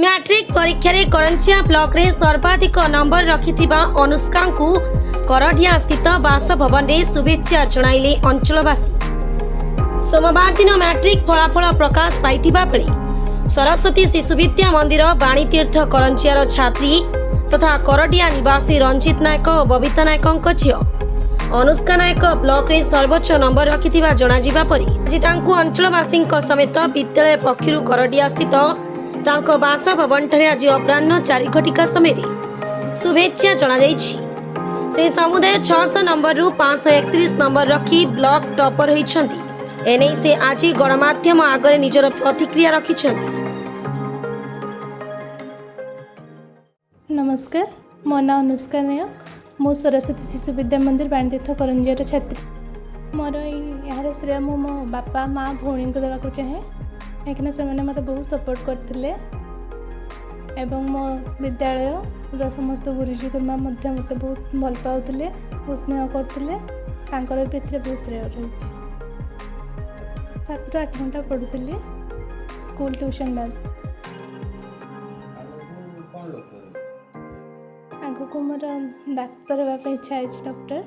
Matric ପରୀକ୍ଷାରେ କରଞ୍ଜିଆ ବ୍ଲକରେ ସର୍ବାଧିକ ନମ୍ବର ରଖିଥିବା ଅନୁଷ୍କାଙ୍କୁ କରଡିଆ ସ୍ଥିତ ବାସଭବନରେ ଶୁଭେଚ୍ଛା ଜଣାଇଲେ ଅଞ୍ଚଳବାସୀ। ସୋମବାର ଦିନ ମ୍ୟାଟ୍ରିକ୍ ଫଳାଫଳ ପ୍ରକାଶ ପାଇଥିବା ବେଳେ ସରସ୍ୱତୀ ଶିଶୁ ବିଦ୍ୟା ମନ୍ଦିର, ବାଣୀତୀର୍ଥ, କରଞ୍ଜିଆର ଛାତ୍ରୀ ତଥା କରଡିଆ ନିବାସୀ ରଞ୍ଜିତ ନାୟକ ଓ ବବିତା ନାୟକଙ୍କ ଝିଅ ଅନୁଷ୍କା ନାୟକ ବ୍ଲକରେ ସର୍ବୋଚ୍ଚ ନମ୍ବର ରଖିଥିବା ଜଣାଯିବା ପରେ ଆଜି ତାଙ୍କୁ ଅଞ୍ଚଳବାସୀଙ୍କ ସମେତ ବିଦ୍ୟାଳୟ ପକ୍ଷରୁ କରଡିଆ ସ୍ଥିତ ତାଙ୍କ ବାସଭବନଠାରେ ଆଜି ଅପରାହ୍ନ 4 ଘଟିକା ସମୟରେ ଶୁଭେଚ୍ଛା ଜଣାଯାଇଛି। ସେ ସମୁଦାୟ 600 ନମ୍ବରରୁ 531 ନମ୍ବର ରଖି ବ୍ଲକ ଟପର ହୋଇଛନ୍ତି। ଏନେଇ ସେ ଆଜି ଗଣମାଧ୍ୟମ ଆଗରେ ନିଜର ପ୍ରତିକ୍ରିୟା ରଖିଛନ୍ତି। ନମସ୍କାର, ମୋ ନାଁ ଅନୁଷ୍କା ନାୟକ। ମୁଁ ସରସ୍ୱତୀ ଶିଶୁ ବିଦ୍ୟା ମନ୍ଦିର, ବାଣୀତୀର୍ଥ, କରଞ୍ଜିଆର ଛାତ୍ରୀ। ମୋର ଏହାର ଶ୍ରେୟ ମୁଁ ମୋ ବାପା, ମା, ଭଉଣୀଙ୍କୁ ଦେବାକୁ ଚାହେଁ, କାହିଁକିନା ସେମାନେ ମୋତେ ବହୁତ ସପୋର୍ଟ କରିଥିଲେ ଏବଂ ମୋ ବିଦ୍ୟାଳୟର ସମସ୍ତ ଗୁରୁଜୀ, ଗୁରୁମା ମଧ୍ୟ ମୋତେ ବହୁତ ଭଲ ପାଉଥିଲେ, ବହୁତ ସ୍ନେହ କରୁଥିଲେ। ତାଙ୍କର ବି ଏଥିରେ ବହୁତ ଶ୍ରେୟ ରହିଛି। 7ରୁ 8 ଘଣ୍ଟା ପଢ଼ୁଥିଲି, ସ୍କୁଲ ଟ୍ୟୁସନ୍ ବାଦ। ଆଗକୁ କ'ଣ ଲକ୍ଷ୍ୟ ରହିଛି? ଆଗକୁ ମୋର ଡାକ୍ତର ହେବା ପାଇଁ ଇଚ୍ଛା ଅଛି, ଡକ୍ଟର।